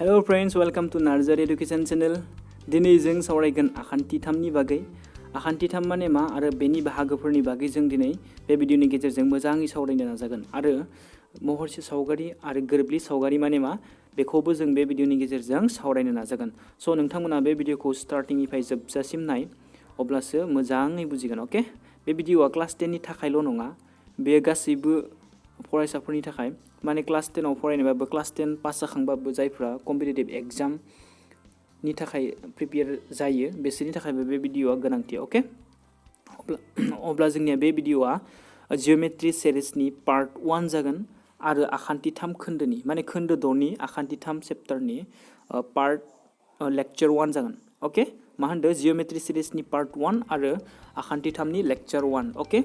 Hello friends, welcome to Nursery Education channel. दिनै जों सावरायगोन आखान्थि 3 नि बागै। आखान्थि 3 माने मा आरो बेनि बाहागोफोरनि बागै जों दिनै बे भिडियोनि गेजेरजों मोजाङै सावरायनो नाजागोन आरो महरसे सावगारि आरो गोरोबलि सावगारि माने मा बेखौबो जों बे भिडियोनि गेजेरजों सावरायनो नाजागोन। सो नोंथांमोना बे भिडियोखौ स्टार्टिंनिफ्राय जोबजासिम नाय अब्लासो मोजाङै बुजिगोन, ओके? बे भिडियोआ क्लास 10 नि थाखायल' नङा, बे गासैबो फरायसाफोरनि थाखाय माने क्लास 10 आव फरायनोबाबो क्लास 10 पास जाखांबाबो जायफ्रा कम्पिटिटिभ एग्जाम नि थाखाय प्रिपेयार जायो बिसोरनि थाखायबो बे भिडियोआ गोनांथि, ओके? अब्ला जोंनिया बे भिडियोआ जिअमेट्रि सिरिजनि पार्ट 1 जागोन आरो आखान्थि 3 खोन्दोनि माने खोन्दो 6 नि आखान्थि 3 चैप्टारनि लेक्चार 1 जागोन, ओके? मा होनदो जिअमेट्रि सिरिजनि पार्ट 1 आरो आखान्थि 3 नि लेक्चार 1, ओके?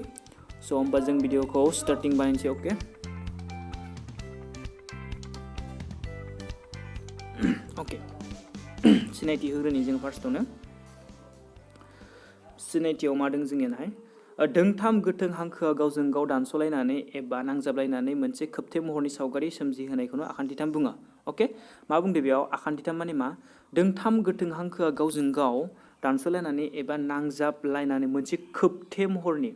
सो होमबा जों भिडियोखौ स्टार्टिं बानायनोसै, ओके? ओके सिनायथि होग्रोनि जों फार्स्टआवनो सिनायथियाव मा दं जोंनियाहाय दोंथाम गोथों हांखोआ गावजों गाव दानस'लायनानै एबा नांजाबलायनानै मोनसे खोबथे महरनि सावगारि सोमजिहोनायखौनो आखान्थि 3 बुङो, ओके? मा बुंदो बेयाव आखान्थि 3 माने मा दोंथाम गोथों हांखोआ गावजों गाव दानस'लायनानै एबा नांजाबलायनानै मोनसे खोबथे महरनि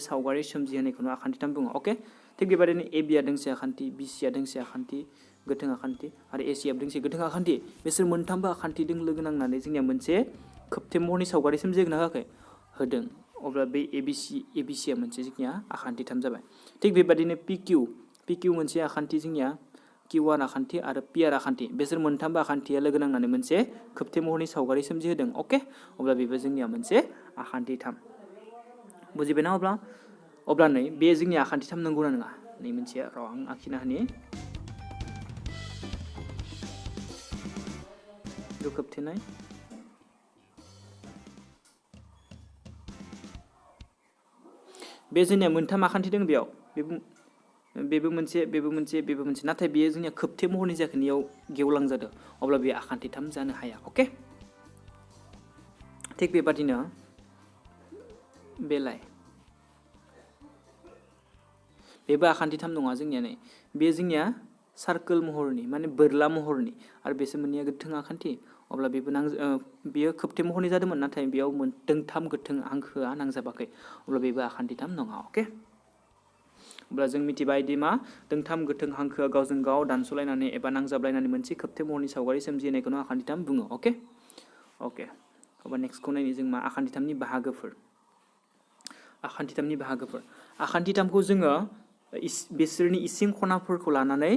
सावगारि सोमजिहोनायखौनो आखान्थि 3 बुङो, ओके? थिग बेबायदिनो एबिया दोंसे आखान्थि, बिसिया दोंसे आखान्थि गोथों आखान्थि आरो एसियाबो दोंसे गोथों आखान्थि। बिसोर मोनथामबो आखान्थिजों लोगो नांनानै जोंनिया मोनसे खोबथे महरनि सावगारि सोमजिहोना होआखै होदों। अब्ला बे एबिसिया मोनसे जोंनिया आखान्थि 3 जाबाय। थिग बेबायदिनो पिकिउ मोनसे आखान्थि जोंनिया Q1 आखान्थि आरो PR आखान्थि बिसोर मोनथामबो आखान्थिया लोगो नांनानै मोनसे खोबथे महरनि सावगारि सोमजिहोदों, ओके? अब्ला बेबो जोंनिया मोनसे आखान्थि 3 बुजिबायना? अब्ला नै बे जोंनि आखान्थि 3 नंगौना नङा? नै मोनसे र' आं आखिना होनि खोबथेनाय बे जोंनिया मोनथाम आखान्थि दं बेयाव बेबो मोनसे नाथाय बेयो जोंनिया खोबथे महरनि जाखोनियाव गेवलां जादों अब्ला बे आखान्थि 3 जानो हाया, ओके? थिग बेबादिनो बेलाय बेबो आखान्थि 3 नङा जोंनिया नै बे जोंनिया सार्कोल महरनि माने बोरला महरनि आरो बेसोर मोननैया गोथों आखान्थि अब्ला बेयो खोबथे महरनि जादोंमोन नाथाय बेयाव दोंथाम गोथों हांखोआ नांजाबाखै अब्ला बेबो आखान्थि 3 नङा, ओके? अब्ला जों मिथिबाय दि मा दोंथाम गोथों हांखोआ गावजों गाव दानस'लायनानै एबा नांजाबलायनानै मोनसे खोबथे महरनि सावगारि सोमजिहोनायखौनो आखान्थि 3 बुङो, ओके? अब्ला नेक्स्टखौ नायनि जों मा आखान्थि 3 नि बाहागोफोर आखान्थि 3 खौ जोङो बिसोरनि इसिं खनाफोरखौ लानानै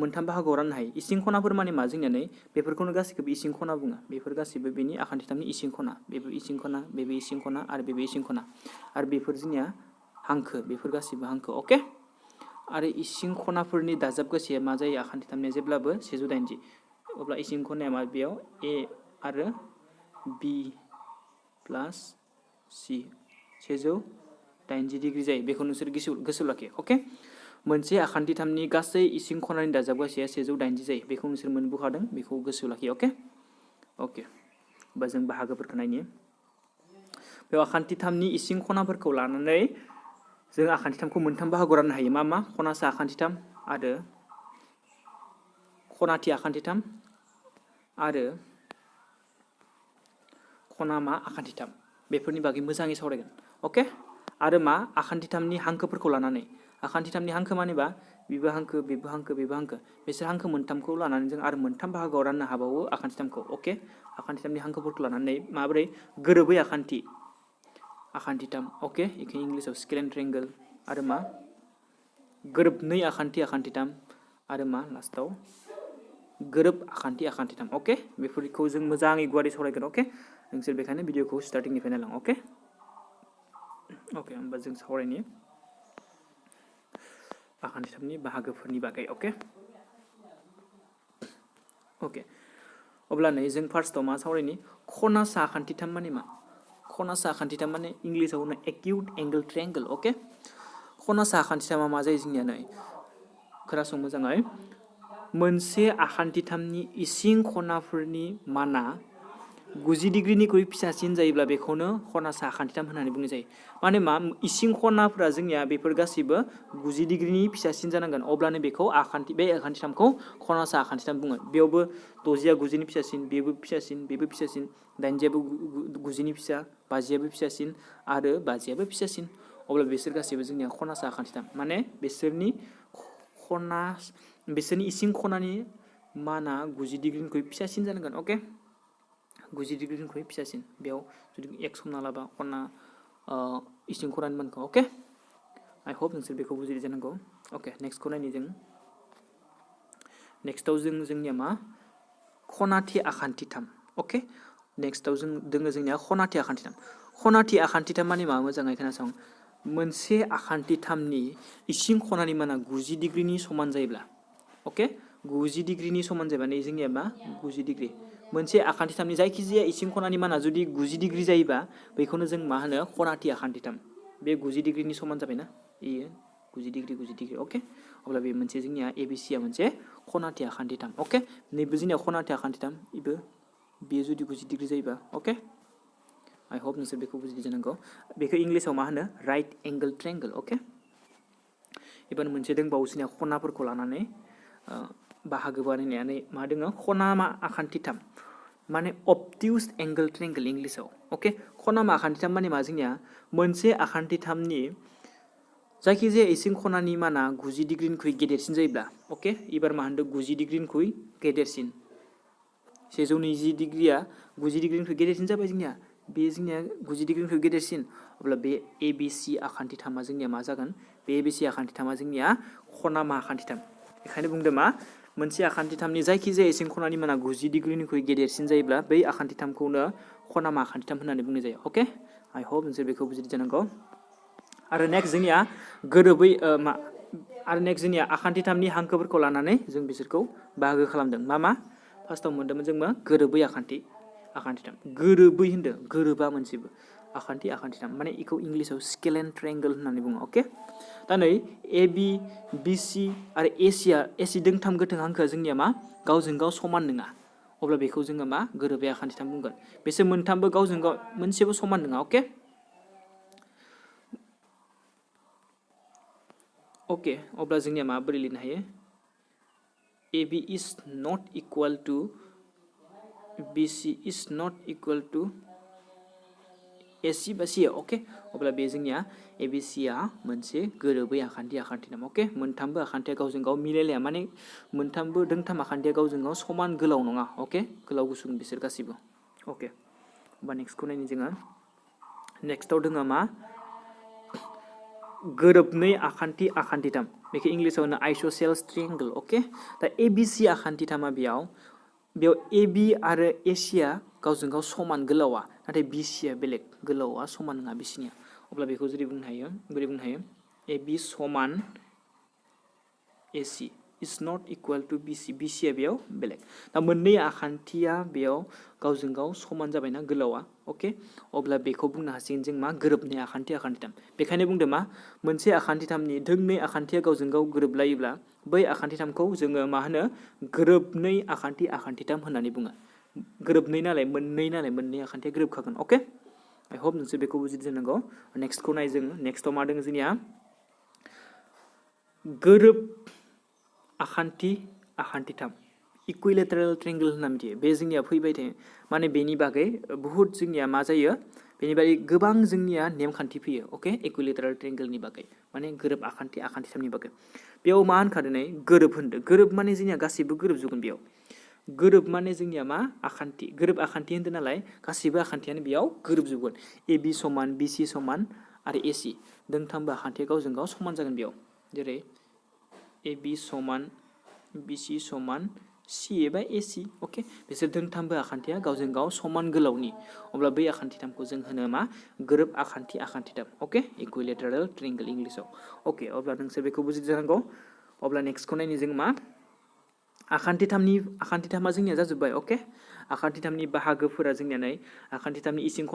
मोनथाम बाहागोआव राननो हायो। इसिं खनाफोर माने मा जोंनिया नै बेफोरखौनो गासैखौबो इसिं खना बुङो। बेफोर गासैबो बेनि आखान्थि 3 नि इसिं खना, बेबो इसिं खना, बेबो इसिं खना आरो बेबो इसिं खना आरो बेफोर जोंनिया हांखो, बेफोर गासैबो हांखो, ओके? आरो इसिं खनाफोरनि दाजाबगासेया मा जायो आखान्थि 3 निया जेब्लाबो 180 अब्ला इसिं खनाया मा बेयाव A आरो B प्लास C 180 डिग्री जायो बेखौ नोंसोर गोसोआव लाखियो, ओके? मोनसे आखान्थि 3 नि गासै इसिं खनानि दाजाबगासेया 180 जायो बेखौ नोंसोर मोनबोखादों बेखौ गोसोआव लाखियो, ओके? होमबा जों बाहागोफोरखौ नायनि बेयाव आखान्थि 3 नि इसिं खनाफोरखौ लानानै जों आखान्थि 3 खौ मोनथाम बाहागोआव राननो हायो। मा खनासा आखान्थि 3 आरो खनाथि आखान्थि 3 आरो खनामा आखान्थि 3 बेफोरनि बागै मोजाङै सावरायगोन, ओके? आरो मा आखान्थि 3 नि हांखोफोरखौ लानानै आखान्थि 3 नि हांखो मानेबा बेबो हांखो बिसोर हांखो मोनथामखौ लानानै जों आरो मोनथाम बाहागोआव राननो हाबावो आखान्थि 3 खौ, ओके? आखान्थि 3 नि हांखोफोरखौ लानानै माबोरै गोरोबै आखान्थि 3, ओके? इखौ इंलिसाव स्केल एन्ड ट्रायंगोल आरो मा गोरोबनै आखान्थि 3 आरो मा लास्टाव गोरोब आखान्थि 3, ओके? बेफोरखौ जों मोजाङै गुवारै सावरायगोन, ओके? नोंसोर बेखायनो भिडियोखौ स्टार्टिंनिफ्राय नायलां, ओके? होमबा जों सावरायनि आखान्थि 3 नि बाहागोफोरनि बागै, ओके? अब्ला नै जों फार्स्टआव मा सावरायनि खनासा आखान्थि 3 माने मा खनासा आखान्थि 3 माने इंलिसाव होनो एक्यूट एंगल ट्रायंगल, ओके? खनासा आखान्थि 3 मा जायो जोंनिया नै खोनासं मोजाङै मोनसे आखान्थि 3 नि इसिं खनाफोरनि माना 90 डिग्रीनिख्रुइ फिसासिन जायोब्ला बेखौनो खनासा आखान्थिथाम होननानै बुंनाय जायो। माने मा इसिं खनाफोरा जोंनिया बेफोर गासैबो 90 डिग्रीनि फिसासिन जानांगोन अब्लानो बेखौ बे आखान्थिथामखौ खनासा आखान्थिथाम बुङो। बेयावबो 60आ 90नि फिसासिन, बेबो फिसासिन, बेबो फिसासिन, 80आबो 90नि फिसा, 50आबो फिसासिन आरो 50आबो फिसासिन। अब्ला बिसोर गासैबो जोंनिया खनासा आखान्थिथाम। माने बिसोरनि इसिं खनानि माना 90 डिग्रीनिख्रुइ फिसासिन जानांगोन। अके 90 डिग्रीनिख्रुइ फिसासिन। बेयाव जुदि एक्स हमना लाबा इसिं खनानि मानखौ। अके आइ होप नोंसोर बेखौ बुजिदों जानांगौ। अके नेक्स्टखौ नायनि जों। नेक्स्टआव जोंनिया मा खनाथि आखान्थिथाम। अके नेक्स्टआव दोङो जोंनिया खनाथि आखान्थिथाम। खनाथि आखान्थिथाम माने मा मोजाङै खोनासं। मोनसे आखान्थिथामनि इसिं खनानि माना 90 डिग्रीनि समान जायोब्ला, अके 90 डिग्रीनि समान जायोबा नै जोंनिया मा 90 डिग्री। मोनसे आखान्थिथामनि जायखिजाया इसिं खनानि माना जुदि 90 डिग्री जायोबा बेखौनो जों मा होनो खनाथि आखान्थिथाम। बे 90 डिग्रीनि समान जाबायना बेयो 90 डिग्री अके। अब्ला बे मोनसे जोंनिया एबिसिया मोनसे खनाथि आखान्थिथाम। अके नैबे जोंनिया खनाथि आखान्थिथाम बेयो जुदि 90 डिग्री जायोबा। अके आइ होप नोंसोर बेखौ बुजिदों जानांगौ। बेखौ इंलिसाव मा होनो राइट एंगल ट्रायंगल। अके एबार मोनसे दंबावो जोंनिया खनाफोरखौ लानानै बाहागो बानायनानै मा दोङो खनामा आखान्थिथाम माने obtuse एंगल ट्रायंगल इंलिसाव। अके खनामा आखान्थिथाम माने मा जोंनिया मोनसे आखान्थिथामनि जायखिजाया इसिं खनानि माना 90 डिग्रीनिख्रुइ गेदेरसिन जायोब्ला, अके एबार मा होनदों 90 डिग्रीनिख्रुइ गेदेरसिन। 120 डिग्रीया 90 डिग्रीनिख्रुइ गेदेरसिन जाबाय जोंनिया। बे जोंनिया 90 डिग्रीनिख्रुइ गेदेरसिन। अब्ला बे एबिसि आखान्थिथामा जोंनिया मा जागोन? बे एबिसि आखान्थिथामा जोंनिया खनामा आखान्थिथाम। बेखायनो बुंदों मा मोनसे आखान्थिथामनि जायखिजाया इसिं खनानि माना 90 डिग्रीनिख्रुइ गेदेरसिन जायोब्ला बै आखान्थिथामखौनो खनामा आखान्थिथाम होननानै बुंनाय जायो। अके आइ होप नोंसोर बेखौ बुजिदों जानांगौ। आरो नेक्स्ट जोंनिया जोंनिया आखान्थिथामनि हांखोफोरखौ लानानै जों बिसोरखौ बाहागो खालामदों। मा फार्स्टआव मोन्दोंमोन जों मा गोरोबै आखान्थिथाम। गोरोबै होनदों गोरोबा मोनसेबो आखान्थिथाम माने इखौ इंलिसाव स्केल एन्ड ट्रायंगल होननानै बुङो। अके दा नै ए बि बि सि आरो एसि दोंथाम गोथों हांखोआ जोंनिया मा गावजों गाव समान नङा। अब्ला बेखौ जोङो मा गोरोबै आखान्थिथाम बुंगोन। बिसोर मोनथामबो गावजों गाव मोनसेबो समान नङा। अके अब्ला जोंनिया माबोरै लिरनो हायो? A B is not equal to B C is not equal to AC बा सि। अके अब्ला बे जोंनिया ए बि सिआ मोनसे गोरोबै आखान्थिथाम। अके मोनथामबो आखान्थिया गावजों गाव मिलायलाया माने मोनथामबो दोंथाम आखान्थिया गावजों गाव समान गोलाव नङा। अके गोलाव गुसुं बिसोर गासिबो। अके होमबा नेक्स्टखौ नायनि जोङो। नेक्स्टआव दोङो मा गोरोबनै आखान्थिथाम। बेखौ इंलिसाव होनो आइसोसेलेस ट्रायंगल। अके दा एबिसि आखान्थिथामा बेयाव ए बि आरो एसिया गावजों गाव समान गोलावा, नाथाय बि सिया बेलेग गोलावा समान नङा बिसिनिया। अब्ला बेखौ बोरै बुंनो हायो? ए बि समान AC is not equal to B C. B सिया बेयाव बेलेग। दा मोननै आखान्थिया बेयाव गावजों गाव समान जाबायना गोलावा। अके अब्ला बेखौ बुंनो हासिगोन जों मा गोरोबनै आखान्थिथाम। बेखायनो बुंदों मा मोनसे आखान्थिथामनि दोंनै आखान्थिया गावजों गाव गोरोबलायोब्ला बै आखान्थिथामखौ जोङो मा होनो गोरोबनै आखान्थिथाम होननानै बुङो। गोरोबनै नालाय मोननै आखान्थिया गोरोबखागोन। अके आइ होप नोंसोर बेखौ बुजिदों जानांगौ। नेक्स्टखौ नाय जों। नेक्स्टआव मा दङ जोंनिया गोरोब आखान्थिथाम इकुइलेटारेल ट्रायंगल होनना मिथियो। बे जोंनिया फैबाय थायो माने बेनि बागै बुहुद जोंनिया मा जायो बेनि बागै गोबां जोंनिया नेमखान्थि फैयो। अके इकुइलेटारेल ट्रायंगलनि बागै माने गोरोब आखान्थिथामनि बागै। बेयाव मा होनखादों नै गोरोब होनदों। गोरोब माने जोंनिया गासैबो गोरोबजोबगोन बेयाव। गोरोब माने जोंनिया मा गोरोब आखान्थि होनदों नालाय गासैबो आखान्थियानो बेयाव गोरोबजोबगोन। ए बि समान बि सि समान आरो एसि दोंथामबो आखान्थिया गावजों गाव समान जागोन बेयाव। जेरै ए बि समान बि सि समान सि एबा एसि। अके बिसोर दोंथामबो आखान्थिया गावजों गाव समान गोलावनि। अब्ला बै आखान्थिथामखौ जों होनो मा गोरोब आखान्थिथाम। अके इकुइलेटारेल ट्रायंगल इंलिसाव। अके अब्ला नोंसोर बेखौ बुजिदों जानांगौ। अब्ला नेक्स्टखौ नायनि जों मा आखान्थिथामा जोंनिया जाजोब्बाय। अके आखान्थिथामनि बाहागोफोरा जोंनिया नै आखान्थिथामनि इसिं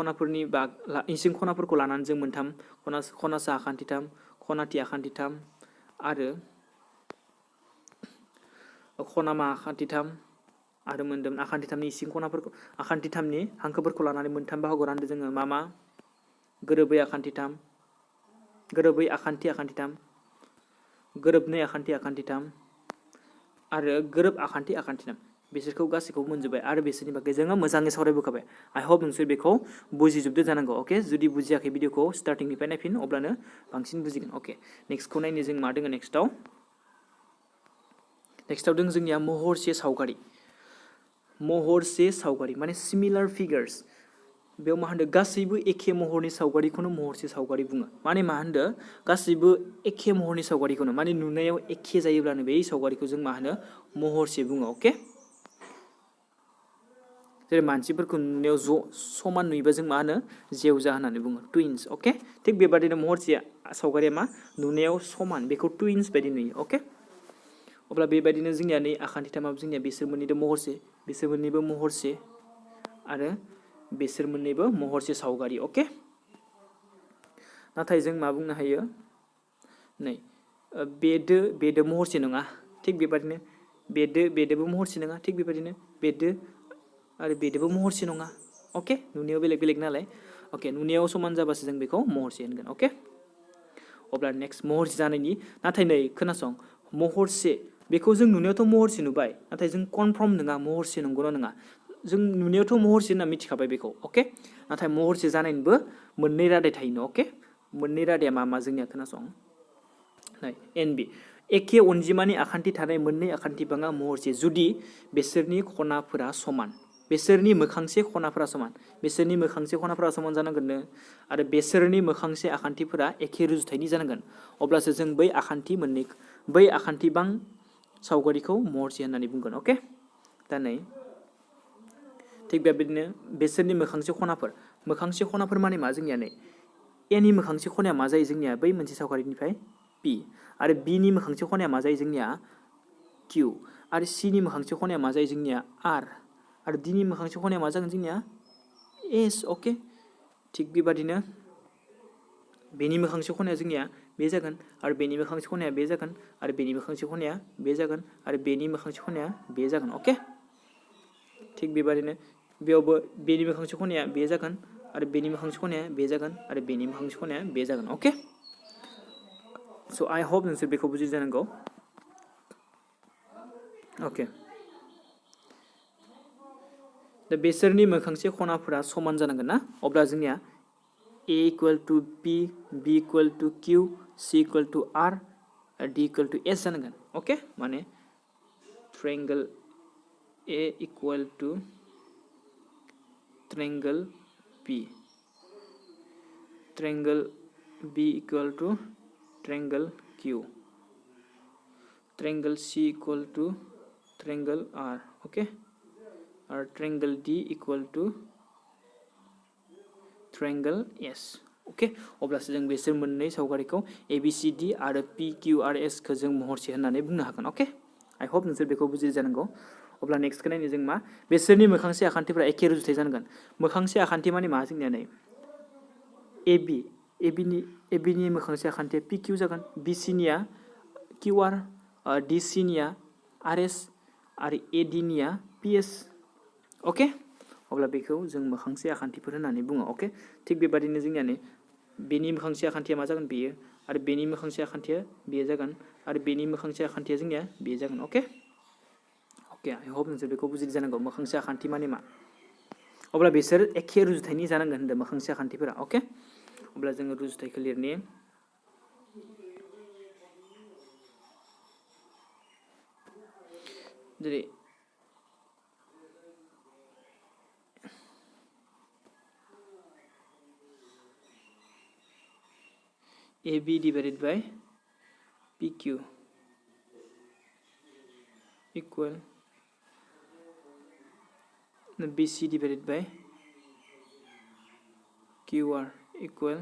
खनाफोरखौ लानानै जों मोनथाम खनासा आखान्थिथाम, खनाथि आखान्थिथाम आरो खनामा आखान्थिथाम आरो मोनदोंमोन आखान्थिथामनि इसिं खनाफोरखौ आखान्थिथामनि हांखोफोरखौ लानानै मोनथाम बाहागोआव रानदों जोङो मा गोरोबै आखान्थिथाम गोरोबै आखान्थिथाम गोरोबनै आखान्थिथाम आरो गोरोब आखान्थिथाम बिसोरखौ गासैखौबो मोनजोब्बाय आरो बिसोरनि बागै जोङो मोजाङै सावरायबोखाबाय आइ होप नोंसोर बेखौ बुजिजोबदो जानांगौ अके जुदि बुजियाखै भिडिअखौ स्टार्टिंनिफ्राय नायफिन अब्लानो बांसिन बुजिगोन अके नेक्स्टखौ नायनो जों मा दोङो नेक्स्टआव दों जोंनिया महरसे सावगारि माने सिमिलार फिगार्स बेयाव मा होनदों गासैबो एखे महरनि सावगारिखौनो महरसे सावगारि बुङो माने मा होनदों गासैबो एखे महरनि सावगारिखौनो माने नुनायाव एखे जायोब्लानो बे सावगारिखौ जों मा होनो महरसे बुङो अके जेरै मानसिफोरखौ नुनायाव समान नुयोबा जों मा होनो जेवजा होननानै बुङो टुइन्स अके थिग बेबादिनो महरसे सावगारिया मा नुनायाव समान बेखौ टुइन्स बायदि नुयो अके अब्ला बेबायदिनो जोंनिया नै आखान्थिथामाबो जोंनिया बिसोर मोननैबो महरसे आरो बिसोर मोननैबो महरसे सावगारि अके नाथाय जों मा बुंनो हायो नै बेदो महरसे नङा थिग बेबादिनो बेदोबो महरसे नङा थिग बेबादिनो बेदो आरो बेदोबो महरसे नङा अके नुनायाव बेलेग बेलेग नालाय अके नुनायाव समान जाबासो जों बेखौ महरसे होनगोन अके अब्ला नेक्स्ट महरसे जानायनि नाथाय नै खोनासं महरसे बेखौ जों नुनायावथ' महरसे नुबाय नाथाय जों कनफार्म नङा महरसे नंगौना नङा जों नुनायावथ' महरसे होनना मिथिखाबाय बेखौ अके नाथाय महरसे जानायनिबो मोननै रादाय थायो अके मोननै रादाया मा जोंनिया खोनासं नै एनबि एखे अनजिमानि आखान्थि थानाय मोननै आखान्थिबाङा महरसे जुदि बिसोरनि खनाफोरा समान बिसोरनि मोखांसे खनाफोरा समान जानांगोननो आरो बिसोरनि मोखांसे आखान्थिफोरा एखे रुजुथायनि जानांगोन अब्लासो जों बै आखान्थिबां सावगारिखौ महरसे होननानै बुंगोन अके दा नै थिग बेबायदिनो बिसोरनि मोखांसे खनाफोर माने मा जोंनिया नै एनि मोखांसे खनाया मा जायो जोंनिया बै मोनसे सावगारिनिफ्राय पि आरो बिनि मोखांसे खनाया मा जायो जोंनिया किउ आरो सिनि मोखांसे खनाया मा जायो जोंनिया आर आरो डिनि मोखांसे खनाया मा जागोन जोंनिया एस अके थिग बेबादिनो बेनि मोखांसे खनाया जोंनिया बे जागोन आरो बेनि मोखांसे खनाया बे जागोन आरो बेनि मोखांसे खनाया बे जागोन आरो बेनि मोखांसे खनाया बे जागोन अके थिग बेबादिनो बेयावबो बेनि मोखांसे खनाया बे जागोन आरो बेनि मोखांसे खनाया बे जागोन आरो बेनि मोखांसे खनाया बे जागोन अके स' आइ होप नोंसोर बेखौ बुजि जानांगौ अके दा बिसोरनि मोखांसे खनाफोरा समान जानांगोन ना अब्ला जोंनिया A equal to P, B equal to Q, C equal to R, D equal to S जानांगोन अके माने triangle A equal to triangle P, triangle B equal to triangle Q, triangle C equal to triangle R okay और triangle D equal to triangle S okay अब्लासो जों बिसोर मोननै सावगारिखौ ABCD आरो PQRS खौ जों महरसे होननानै बुंनो हागोन ओके आइ होप नोंसोर बेखौ बुजि जानांगौ अब्ला नेक्स्टखौ नायनो जों मा बिसोरनि मोखांसे आखान्थिफोरा एखे रुजुथाय जानांगोन मोखांसे आखान्थि माने मा जोंनिया नै एबिनि मोखांसे आखान्थिया PQ जागोन BCनिया QR DCनिया RS आरो ADनिया PS ओके अब्ला बेखौ जों मोखांसे आखान्थिफोर होननानै बुङो अके थिग बेबादिनो जोंनिया नै बेनि मोखांसे आखान्थिया मा जागोन बेयो आरो बेनि मोखांसे आखान्थिया बे जागोन आरो बेनि मोखांसे आखान्थिया जोंनिया बे जागोन अके आइ होप नोंसोर बेखौ बुजि जानांगौ मोखांसे आखान्थि माने मा अब्ला बिसोर एखे रुजुथायनि जानांगोन होनदों मोखांसे आखान्थिफोरा अके अब्ला जोङो रुजुथायखौ लिरनि जेरै AB divided by PQ equal BC divided by QR equal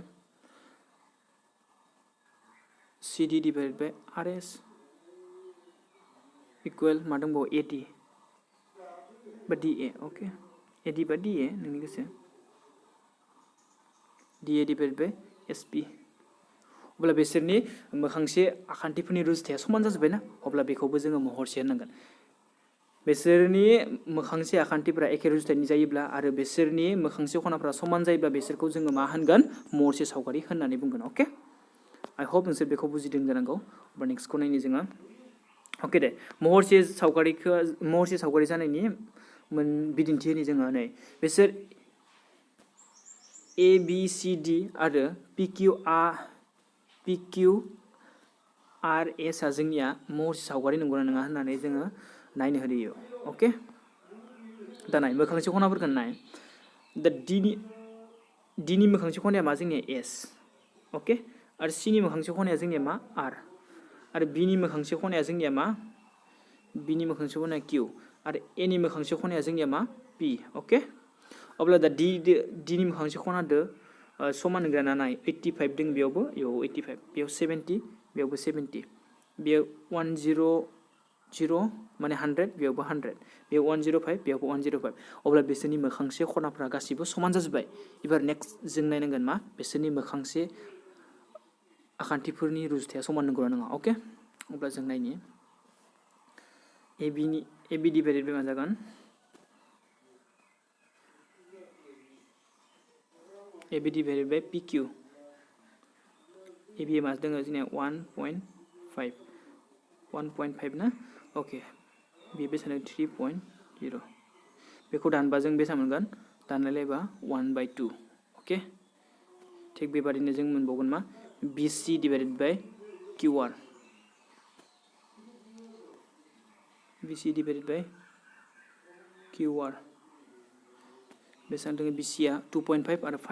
CD divided by RS equal मा दंबावो AD बा DA ओके AD बा DA नोंनि गोसो DA divided by SP अब्ला बिसोरनि मोखांसे आखान्थिफोरनि रुजुथाया समान जाजोब्बाय ना अब्ला बेखौबो जोङो महरसे होननांगोन बिसोरनि मोखांसे आखान्थिफोरा एखे रुजुथायनि जायोब्ला आरो बिसोरनि मोखांसे खनाफोरा समान जायोब्ला बिसोरखौ जोङो मा होनगोन महरसे सावगारि होननानै बुंगोन अके आइ होप नोंसोर बेखौ बुजिदों जानांगौ अब्ला नेक्स्टखौ नायनि जोङो अके दे महरसे सावगारि जानायनि बिदिन्थि होनि जोङो नै बिसोर ए बि सि डि आरो पि किउ आर एस आ जोंनिया महरसे सावगारि नंगौना नङा होननानै जोङो नायनो होयो अके दा नाय मोखांसे खनाफोरखौ नाय दा डिनि मोखांसे खनाया मा जोंनिया एस अके आरो सिनि मोखांसे खनाया जोंनिया मा आरो बिनि मोखांसे खनाया जोंनिया मा बिनि मोखांसे खनाया किउ आरो एनि मोखांसे खनाया जोंनिया मा पि अके अब्ला दा डिनि मोखांसे खनादो समान नंगौना नाय 85 दं बेयावबो 85 बेयाव 70 बेयावबो 70 बेयाव 100 माने 100 बेयावबो 100 बेयाव 105 बेयावबो 105 अब्ला बिसोरनि मोखांसे खनाफ्रा गासिबो समान जाजोब्बाय एबार नेक्स्ट जों नायनांगोन मा बिसोरनि मोखांसे आखान्थिफोरनि रुजुथाया समान नंगौना नङा अके अब्ला जों नायनि ए बि डिभाइडेड बाय मा जागोन ए बि डिभाइडेड बाय पि किउ ए बि मा दङ जोंनिया 1.5 ना अके बे बेसेबां 3.0 बेखौ दानबा जों बेसेबां मोनगोन दानलायलायबा 1/2 अके थिग बेबादिनो जों मोनबावगोन मा B C divided by Q R BC divided by QR बेसेबां दङ BC आ 2.5 आरो 5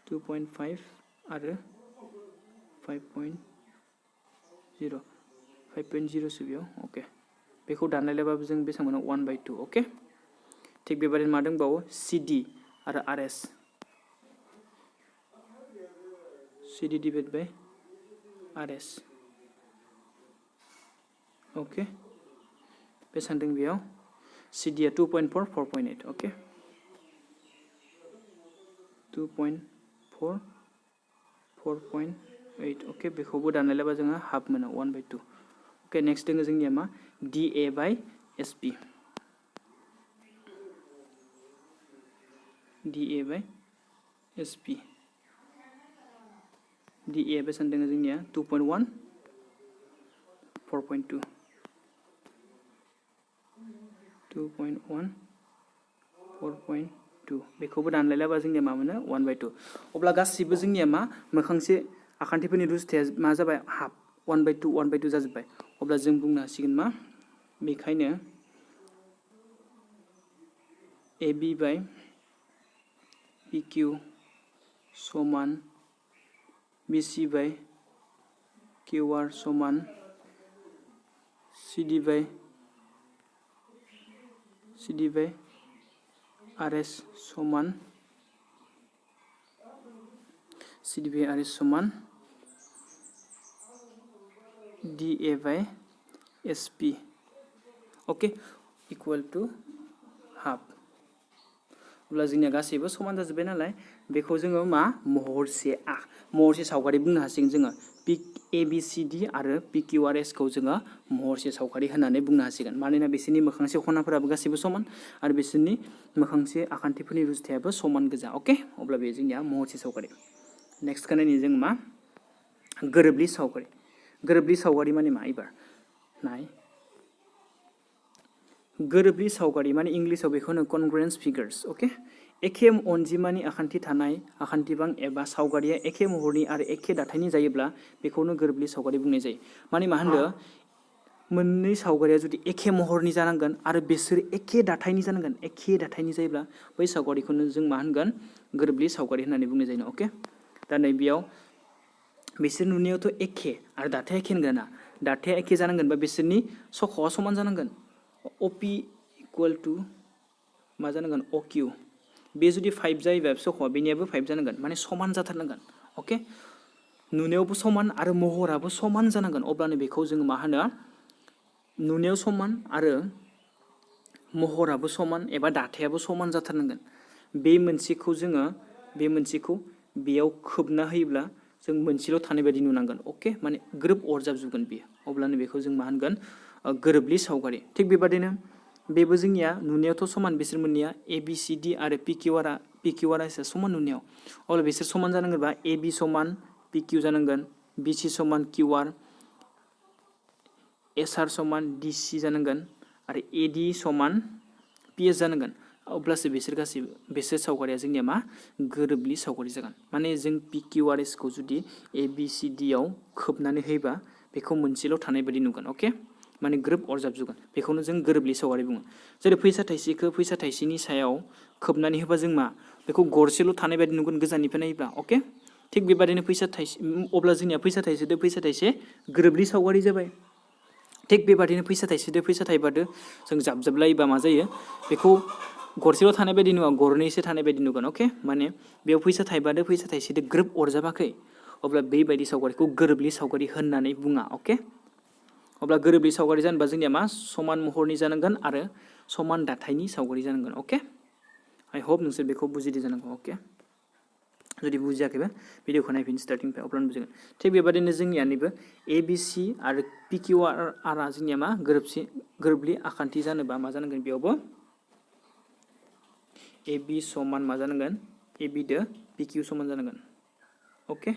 2.5 आरो 5.0 5.0 सो बेयाव अके बेखौ दानलायलायबाबो जों बेसेबां मोनो 1/2 अके थिग बेबादिनो मा दंबावो CD आरो RS CD divided by RS okay बेसेबां दं बेयाव CD आ 2.4 4.8 ओके 2.4 4.8 ओके बेखौबो दानलायलायबा जोङो हाफ मोनो 1/2 ओके नेक्स्ट दङ जोंनिया मा DA by SP DA by SP DA बेसेबां दङ जोंनिया 2.1 4.2 2.1 4.2 बेखौबो दानलायलाबा जोंनिया मा मोनो 1/2 अब्ला गासिबो जोंनिया मा मोखांसे आखान्थिफोरनि रुजुथाया मा जाबाय हाफ 1/2 जाजोब्बाय अब्ला जों बुंनो हासिगोन मा बेखायनो AB by PQ समान BC by QR समान CD by RS समान CD by RS समान DA by SP okay equal to half अब्ला जोंनिया गासैबो समान जाजोब्बाय नालाय बेखौ जोङो मा महरसे सावगारि बुंनो हासिगोन जोङो ABCD आरो PQRS खौ जोङो महरसे सावगारि होननानै बुंनो हासिगोन मानोना बिसोरनि मोखांसे खनाफोराबो गासैबो समान आरो बिसोरनि मोखांसे आखान्थिफोरनि रुजुथायाबो समान गोजा ओके अब्ला बे जोंनिया महरसे सावगारि नेक्स्ट खौ नायनि जों मा गोरोबलि सावगारि माने मा एबार नाय गोरोबलि सावगारि माने इंलिशाव बेखौ होनो कनग्रुएन्स फिगार्स ओके एखे अनजिमानि आखान्थि थानाय आखान्थिबां एबा सावगारिया एखे महरनि आरो एखे दाथायनि जायोब्ला बेखौनो गोरोबलि सावगारि बुंनाय जायो माने मा होनदो मोननै सावगारिया जुदि एखे महरनि जानांगोन आरो बिसोर एखे दाथायनि जानांगोन एखे दाथायनि जायोब्ला बै सावगारिखौनो जों मा होनगोन गोरोबलि सावगारि होननानै बुंनाय जायो ओके दा नै बेयाव बिसोर नुनायावथ' एखे आरो दाथाया एखे नंगोन ना दाथाया एखे जानांगोनबा बिसोरनि सख'आ समान जानांगोन OP इक्वल टू मा जानांगोन OQ बे जुदि 5 जायोबा सख'आ बेनियाबो 5 जानांगोन माने समान जाथारनांगोन ओके नुनायावबो समान आरो महराबो समान जानांगोन अब्लानो बेखौ जोङो मा होनो नुनायाव समान आरो महराबो समान एबा दाथायाबो समान जाथारनांगोन बे मोनसेखौ बेयाव खोबना होयोब्ला जों मोनसेल' थानाय बायदि नुनांगोन ओके माने ग्रोब अरजाबजोबगोन बेयो अब्लानो बेखौ जों मा होनगोन गोरोबलि सावगारि थिग बेबादिनो बेबो जोंनिया नुनायावथ' समान बिसोर मोननैया ABCD आरो PQR एसे समान नुनायाव अब्ला बिसोर समान जानांगोनबा AB समान PQ जानांगोन BC समान QR SR समान DC जानांगोन आरो AD समान PS जानांगोन अब्लासो बिसोर सावगारिया जोंनिया मा गोरोबलि सावगारि जागोन माने जों PQRS खौ जुदि ABCD आव खोबनानै होयोबा बेखौ मोनसेल' थानाय बायदि नुगोन अके माने ग्रोब अरजाबजुगोन बेखौनो जों गोरोबलि सावगारि बुङो जेरै फैसा थाइसेनि सायाव खोबनानै होबा जों मा बेखौ गरसेल' थानाय बायदि नुगोन गोजाननिफ्राय नायोब्ला अके थिग बेबादिनो फैसा थाइसे अब्ला जोंनिया फैसा थाइसे गोरोबलि सावगारि जाबाय थिग बेबादिनो फैसा थाइबादो जों जाबजाबलायोबा मा जायो बेखौ गरसेल' थानाय बायदि नुवा गरनैसो थानाय बायदि नुगोन अके माने बेयाव फैसा थाइबादो फैसा थाइसेदो ग्रोब अरजाबाखै अब्ला बेबायदि सावगारिखौ गोरोबलि सावगारि होननानै बुङा अके अब्ला गोरोबलि सावगारि जानोबा जोंनिया मा समान महरनि जानांगोन आरो समान दाथायनि सावगारि जानांगोन अके आइ होप नोंसोर बेखौ बुजिदो जानांगौ अके जुदि बुजियाखैबा भिडिअखौ नायफिन स्टार्टिंनिफ्राय अब्लानो बुजिगोन थिग बेबादिनो जोंनिया नैबो ABC आरो PQR जोंनिया मा गोरोबलि आखान्थि जानोबा मा जानांगोन बेयावबो AB समान मा जानांगोन AB दो PQ समान जानांगोन अके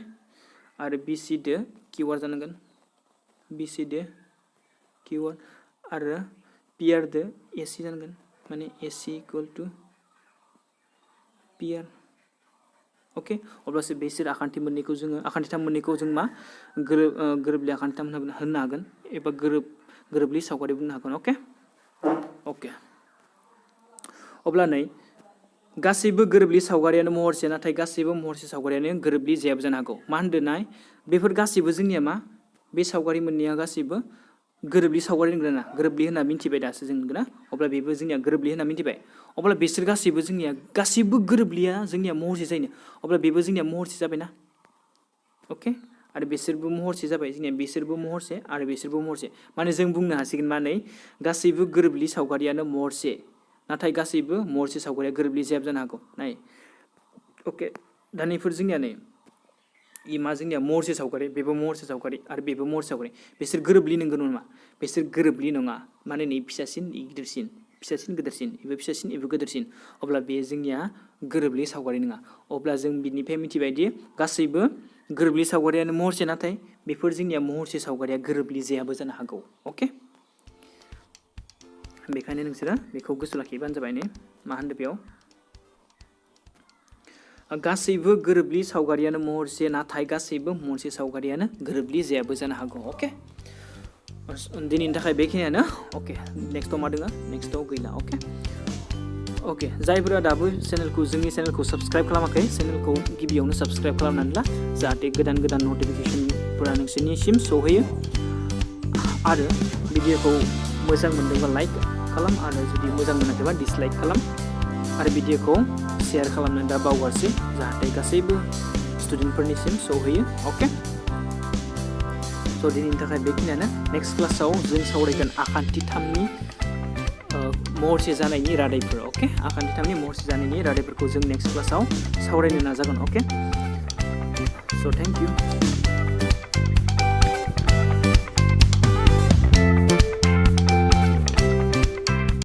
आरो BC दो QR जानांगोन BC दो QR आरो PR दो AC जानांगोन माने AC equal to PR okay अब्लासो बिसोर आखान्थि थाम मोननैखौ जों मा गोरोबलि आखान्थि थाम होननो हागोन एबा गोरोबलि सावगारि बुंनो हागोन ओके अब्ला नै गासैबो गोरोबलि सावगारियानो महरसे नाथाय गासैबो महरसे सावगारियानो गोरोबलि जायाबो जानो हागौ मा होनदोंनाय बेफोर गासैबो जोंनिया मा बे सावगारि मोननैया गासैबो गोरोबलि सावगारि होनग्राना गोरोबलि होनना मिन्थिबाय दासो जों ना अब्ला बेबो जोंनिया गोरोबलि होनना मिन्थिबाय अब्ला बिसोर गासैबो गोरोबलिया जोंनिया महरसे जायो अब्ला बेबो जोंनिया महरसे जाबायना ओके आरो बिसोरबो महरसे जाबाय जोंनिया बिसोरबो महरसे आरो बिसोरबो महरसे माने जों बुंनो हासिगोन मा नै गासैबो गोरोबलि सावगारियानो महरसे नाथाय गासैबो महरसे सावगारिया गोरोबलि जायाबो जानो हागौ नाय ओके दानिफोर जोंनिया नै मा जोंनिया महरसे सावगारि बेबो महरसे सावगारि आरो बेबो महरसे सावगारि बिसोर गोरोबलि नंगौ नामा बिसोर गोरोबलि नङा माने नै फिसासिन गिदिरसिन गिदिरसिन एबो फिसासिन एबो गिदिरसिन अब्ला बे जोंनिया गोरोबलि सावगारि नङा अब्ला जों बिनिफ्राय मिथिबायदि गासैबो गोरोबलि सावगारियानो महरसे नाथाय बेफोर जोंनिया महरसे सावगारिया गोरोबलि जायाबो जानो हागौ ओके बेखायनो नोंसोरो बेखौ गोसोआव लाखिबानो जाबाय ने मा होनदों बेयाव गासैबो गोरोबलि सावगारियानो महरसे नाथाय गासैबो महरसे सावगारियानो गोरोबलि जायाबो जानो हागौ ओके दिनैनि थाखाय बेखिनियानो ओके नेक्स्टआव मा दोङो नेक्स्टआव गैला ओके जायफोरा दाबो जोंनि चेनेलखौ साबस्क्राइब खालामाखै चेनेलखौ गिबियावनो साबस्क्राइब खालामनानै ला जाहाथे गोदान नटिफिकेसनफोरा नोंसोरनिसिम सौहैयो आरो भिडिअखौ मोजां मोनदोंबा लाइक खालाम आरो जुदि मोजां मोनाखैबा डिसलाइक खालाम आरो भिडिअखौ शेयार खालामनो दा बावगारसै जाहाथे गासैबो स्टुडेन्टफोरनिसिम सौहैयो ओके स' दिनैनि थाखाय बेखिनियानो नेक्स्ट क्लासाव जों सावरायगोन आखान्थि थामनि महरसे जानायनि रादायफोर ओके आखान्थि थामनि महरसे जानायनि रादायफोरखौ जों नेक्स्ट क्लासाव सावरायनो नाजागोन ओके स' थेंक इउ